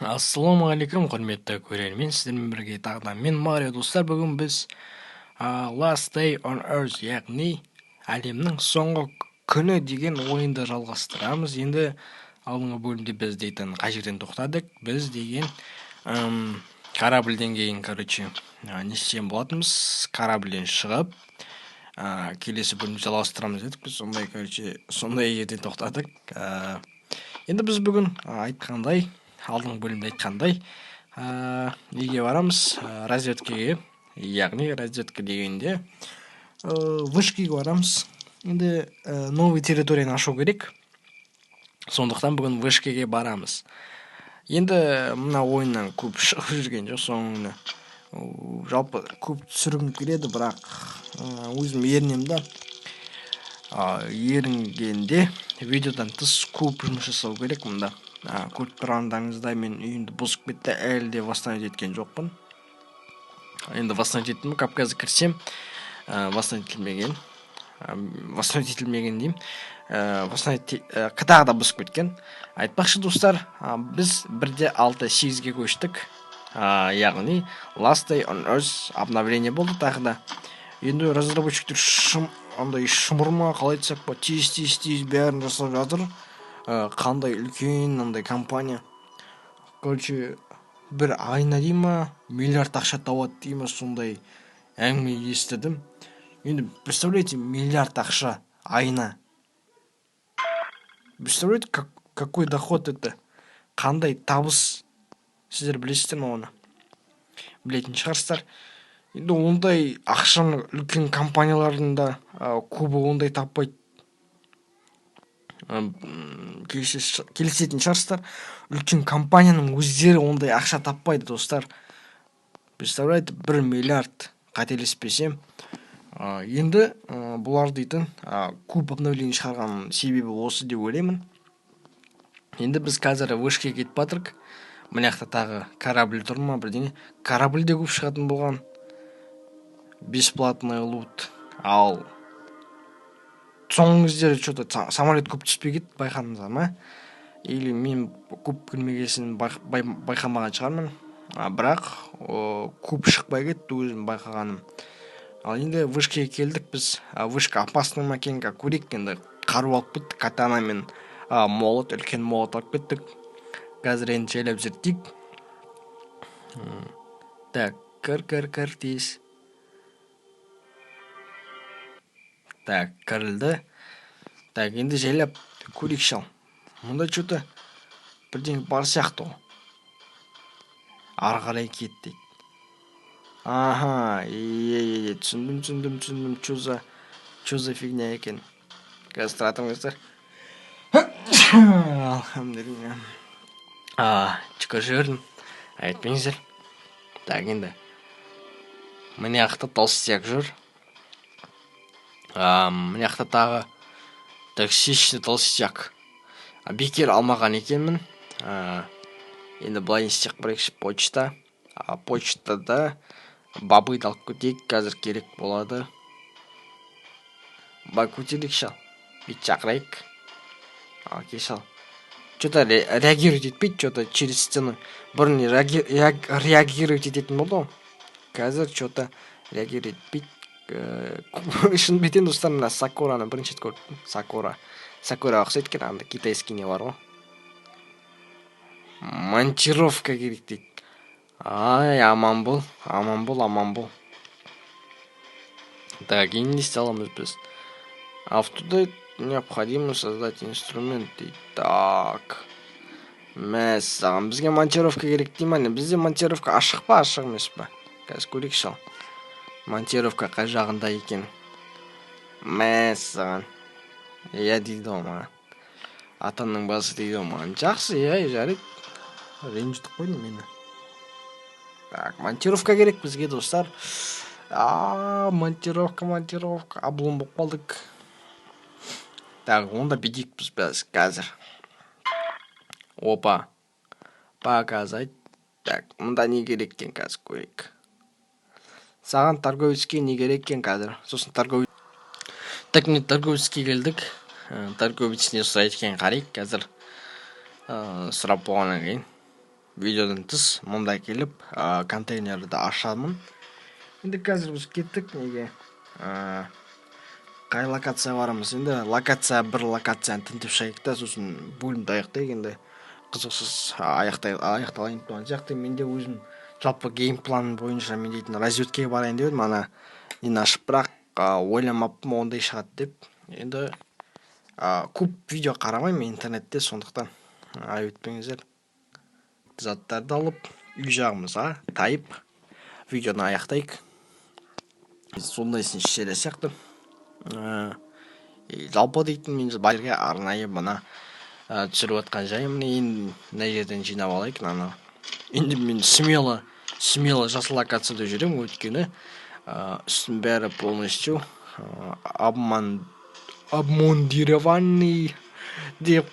Ассалаумағалейкум, құрметті көрермен! Сіздермен бірге тағы да мен, Марио. Достар, бүгін біз Last Day on Earth, яғни әлемнің соңғы күні деген ойынды жалғастырамыз. Енді алдыңғы бөлімде біз дейтін қай жерден тоқтадық? Біз деген корабльден кейін, короче, не істеген болатынбыз? Корабльден шығып, келесі бөлімді жалғастырамыз дедік біз. Сондай, короче, сондай жерден тоқтадық. Енді біз бүгін айтқандай, алдыңғы бөлімде айтқандай, неге барамыз? Разведкаге, яғни разведка дегенде вышкаға барамыз. Енді новый территорияны ашу керек, сондықтан бүгін вышкаге барамыз. Енді мына ойыннан көп шығып жүрген жоқ, соны жалпы көп түсіргім келеді, бірақ өзім ерінемін да. Ерінгенде видеодан тыс көп жұмыс жасау керек мында. Көріп тұрғандарыңыздай, мен үйімді бұзып кетті, әлі де восстановить еткен жоқпын. Енді восстановить еттім, Кавказға кірсем, восстановить етілмеген, восстановить етілмеген деймін, восстановить тағы да бұзып кеткен. Айтпақшы, достар, біз 1.6.8-ге көштік, яғни Last Day on Earth обновление болды тағы да. Енді разработчиктер шым андай шымыр ма, қалай айтсақ болады, тез, тез, тез бәрін жасап жатыр. Қандай үлкен андай компания, короче, бір айына дей ма, миллиард ақша табады дей ма, сондай әңгіме естідім. Енді представляете, миллиард ақша айына, представляете, какой доход это, қандай табыс? Сіздер білесіздер ма оны? Білетін шығарсыздар. Енді ондай ақшаны үлкен компаниялардың да көбі ондай таппайды, келісетін шығарсыздар. Үлкен компанияның өздері ондай ақша таппайды, достар. Представляете, 1 миллиард, қателеспесем. Енді бұлар дейтін көп обновление шығарған себебі осы деп ойлаймын. Енді біз қазір вышкаға кетіп жатырмық. Мына жақта тағы корабль тұр ма, бірдеңе. Корабль де көп шығатын болған, бесплатный лут. Ал соңғы кездері че то самолет көп түспей кетті, байқадыңыздар ма? Или мен көп көрмегесін байқамаған шығармын, бірақ көп шықпай кетті, өзім байқағаным. Ал енді вышкаға келдік біз. Вышка опасный ма екен, көрейік. Енді қару алып кеттік, катана мен молот, үлкен молот алып кеттік. Қазір енді жайлап зерттейік. Так, кір, кір, кір тез. Так, кірілді. Так, енді жайлап көрейікші. Ал мұнда че то бірдеңе бар сияқты ғой. Ары қарай кет дейді. Аха, е, түсіндім, түсіндім, түсіндім. Че за фигня екен? Қазір, тұра тұрыңыздар. Алхамдулилля, түкіріп жібердім, айтпеңіздер. Так, енді мына жақта толстяк жүр, мына жақта тағы токсичный толстяк. Бекер алмаған екенмін. Енді былай істеп көрейікші. Почта, почтада бобыды алып кетейік, қазір керек болады. Былай көтерейікші, ал бүйтіп шақырайық. Ал кеш, ал че то реагировать етпейді че то через стену. Бұрын реагировать ететін болды ғой, қазір че то реагировать етпейді. Шынымды айтайын, достар, мына Сакураны бірінші рет көріп тұрмын. Сакура, Сакураға ұқсайды екен, анда китайский не бар ғой. Монтировка керек дейді. Ай, аман бол, аман бол, аман бол. Так, енді не істей аламыз біз? Автода необходимо создать инструмент дейді. Так, мәссаған, бізге монтировка керек дей ма? Не, бізде монтировка ашық па, ашық емес па? Қазір көрейікші. Ал монтировка қай жағында екен? Мәссаған, иә дейді ғой маған, атамның басы дейді ғой маған. Жақсы, иә, жарайды, ренжітіп қойдың мені. Так, монтировка керек бізге, достар. А, монтировка, монтировка, облом болып қалдық. Так, онда бүйтейік біз қазір. Опа, показать. Так, мында не керек екен, қазір көрейік. Саған, торговецке, не керек екен қазір? Сосын торговец. Так, міне, торговецке келдік. Торговец не сұрайды екен, қарайық қазір. Сұрап болғаннан кейін Видеодан тыс мұнда келіп, контейнерді ашамын. Енді қазір біз кеттік неге? Қай локацияға барамыз енді? Локация, бір локацияны тінтіп шығайық та, сосын бөлімді аяқтайық енді. Қызықсыз аяқталайын деп тұрған сияқты. Менде өзім жалпы геймплан бойынша мен дейтін разведкаға барайын деп едім, ана нені ашып, бірақ ойламаппын ондай шығады деп. Енді көп видео қарамаймын интернетте, сондықтан айып етпеңіздер. Заттарды алып, үй жағымызға тайып, видеоны аяқтайық. Сондай серия сияқты. Жалпы дейтін мен жерге арнайы мына түсіріп жатқан жайым. Міне, енді мына жерден жинап алайық мынаны. Енді мен смело, смело жасыл локацияда жүремін, өйткені үстінің бәрі полностью обман, обмундированный деп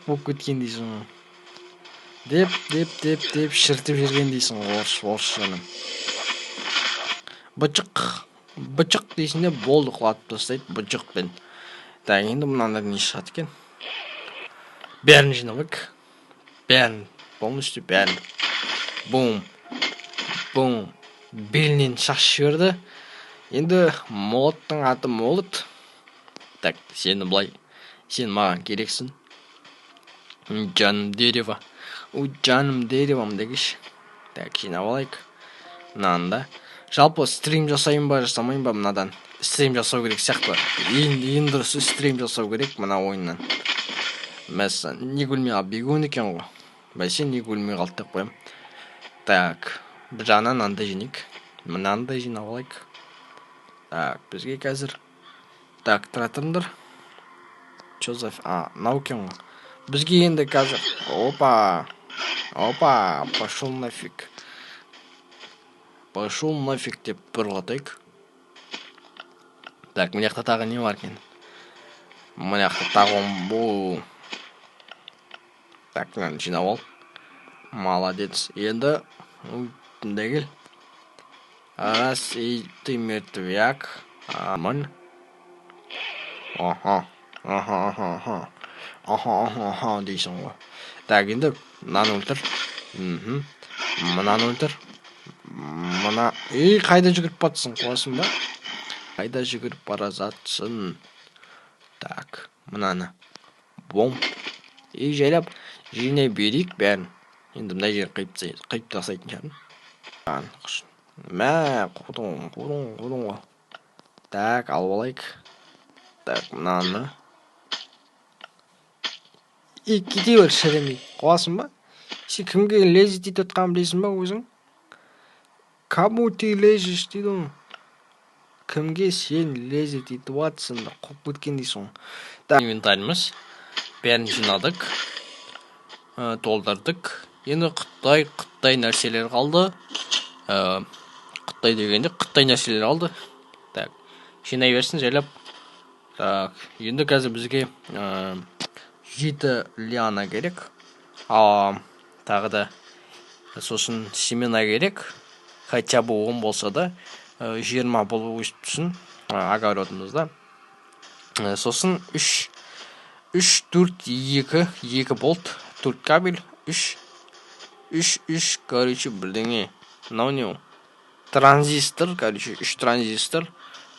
болып кеткен дейсің ғой, деп деп деп деп шіртіп жүрген дейсің ғой, орысшаны бычық бычық дейсің де, болды, құлатып тастайды бычықпен. Так, енді мынандай не шығады екен? Бәрін жинап алайық, бәрін, полностью бәрін. Бум, бум, белінен шашып жіберді. Енді молоттың аты молот. Так, сені былай, сен маған керексің, жаным дерево, у, жаным деревом дегіш. Так, жинап алайық мынаны да. Жалпы стрим жасайын ба, жасамайын ба? Мынадан стрим жасау керек сияқты. Ең дұрысы стрим жасау керек мына ойыннан. Мәссаған, неге өлмей қалды? Бегун екен ғой, бәсе, неге өлмей қалды деп қоямын. Так, бір жағынан мынандай жинайық, мынаны да жинап алайық. Так, бізге қазір, так, тұра тұрыңдар. Че за, а, мынау екен ғой. Бізге енді қазір, опа, опа, пошел нафиг, пошел нафиг деп бір құлатайық. Так, мына жақта тағы не бар екен? Мына жақта тағы бұл. Так, мынаны жинап ал, молодец. Енді мында кел. Раз, и ты мертвяк. Нормально. Аха, аха, аха, аха, аха, аха, аха дейсің ғой. Так, енді мынаны өлтір. Мынаны өлтір. Мына, ей, қайда жүгіріп батсың? Қуасың ба? Қайда жүгіріп бара жатсың? Так, мынаны бом и жайлап жинай берейік бәрін. Енді мына жерін қиып тастайтын шығармын. Мә, қудың, қудың, қудың ғой. Так, алып алайық. Так, мынаны и кете бер шіремей. Қуасың ба сен? Кімге лезет етіп жатқанын білесің ба өзің? Кому ты лезешь дейді ғой. Кімге сен лезет етіп жатсың да, қуып кеткен дейсің ғой. Инвентаріміз бәрін жинадық, толтырдық. Енді қытай нәрселер қалды. Қытай дегенде, қытай нәрселер қалды. Так, жинай берсін жайлап. Так, енді қазір бізге жеті лиана керек, тағы да сосын семена керек, хотя бы 10 болса да, 20 болып өсіп тұрсын огородымызда. Сосын үш, үш, төрт, екі, екі болт, төрт кабель, үш, үш, үш, короче, бірдеңе. Мынау не ол? Транзистор, короче, үш транзистор.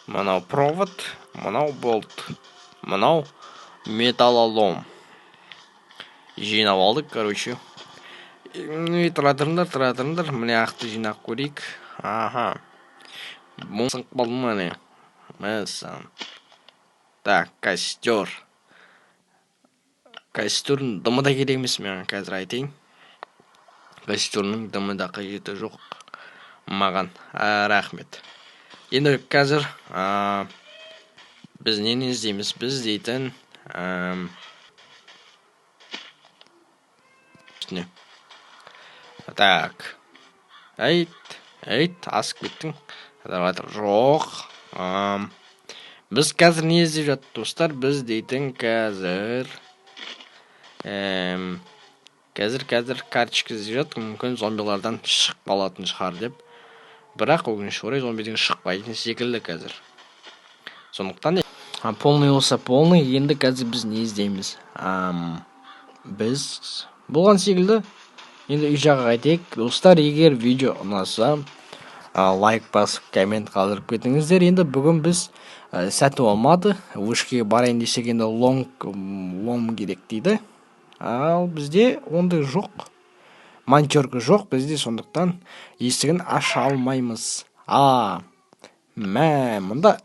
Мынау провод, мынау болт, мынау металлолом. Жинап алдық, короче. Тұра тұрыңдар, тұра тұрыңдар, мына жақты жинап көрейік. Аха, сынып қалды ма, не? Мәссаған. Так, костер. Костердің дымы да керек емес маған, қазір айтайын. Костердің дымы да қажеті жоқ маған, рахмет. Енді қазір біз нені іздейміз? Біз дейтін үстіне. Так, әйт, әйт, асып кеттің. Жоқ, біз қазір не іздеп жаттық, достар? Біз дейтін қазір қазір карточка іздеп жаттық, мүмкін, зомбилардан шығып қалатын шығар деп. Бірақ, өкінішке орай, зомбиден шықпайтын секілді қазір. Сондықтан полный болса, полный. Енді қазір біз не іздейміз? Біз болған секілді. Енді үй жаққа қайтайық, достар. Егер видео ұнаса, лайк басып, коммент қалдырып кетіңіздер. Енді бүгін біз сәті болмады. Вышкаға барайын десек, енді лом керек дейді, ал бізде ондай жоқ, монтерка жоқ бізде, сондықтан есігін аша алмаймыз. А мә, мында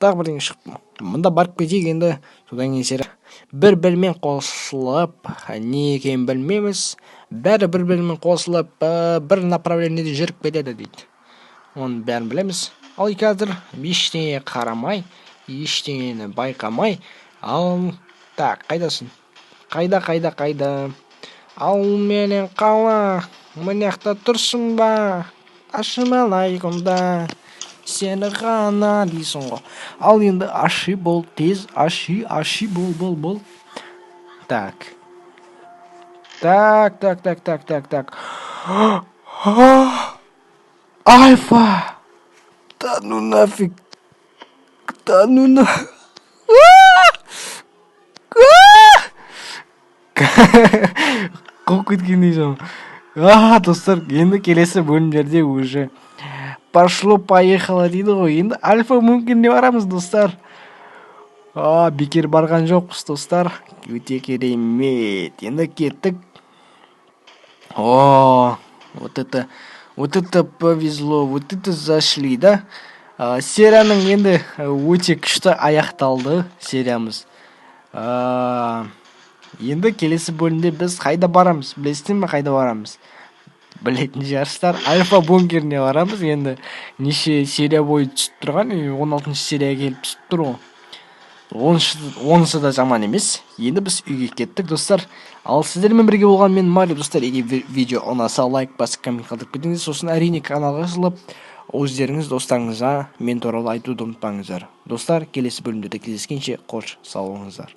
тағы бірдеңе шықты, мында барып кетейік енді. Содан кейін сері бір бірімен қосылып, не екенін білмейміз, бәрі бір бірімен қосылып, бір направлениеде жүріп кетеді дейді, оның бәрін білеміз. Ал қазір ештеңеге қарамай, ештеңені байқамай, ал так, қайдасың, қайда, қайда, қайда? Ал менен қала, мына жақта тұрсың ба? Ашымалайкум да сені ғана дейсің ғой. Ал енді аши бол, тез аши, аши бол, бол, бол. Так, так, так, так, так, так, так. Альфа! Да ну нафиг, да ну на, а! Қуып кеткен дейсің. А, достар, енді келесі бөлімдерде уже пошло поехало дейді ғой. Енді альфа бункеріне барамыз, достар. А, бекер барған жоқпыз, достар, өте керемет. Енді кеттік. О, вот это, вот это повезло, вот это зашли да. Серияның енді өте күшті аяқталды сериямыз. Енді келесі бөлімде біз қайда барамыз, білесіздер ме? Қайда барамыз, білетін шығарсыздар. Альфа бункеріне барамыз. Енді неше серия бойы түсіп тұрған, 16-серияға келіп түсіп тұр ғой. Онысы да жаман емес. Енді біз үйге кеттік, достар. Ал сіздермен бірге болған мен, Марио. Достар, егер видео ұнаса, лайк басып, коммент қалдырып кетіңіздер. Сосын, әрине, каналға жазылып, өздеріңіз достарыңызға мен туралы айтуды ұмытпаңыздар. Достар, келесі бөлімдерде кездескенше, қош сау болыңыздар.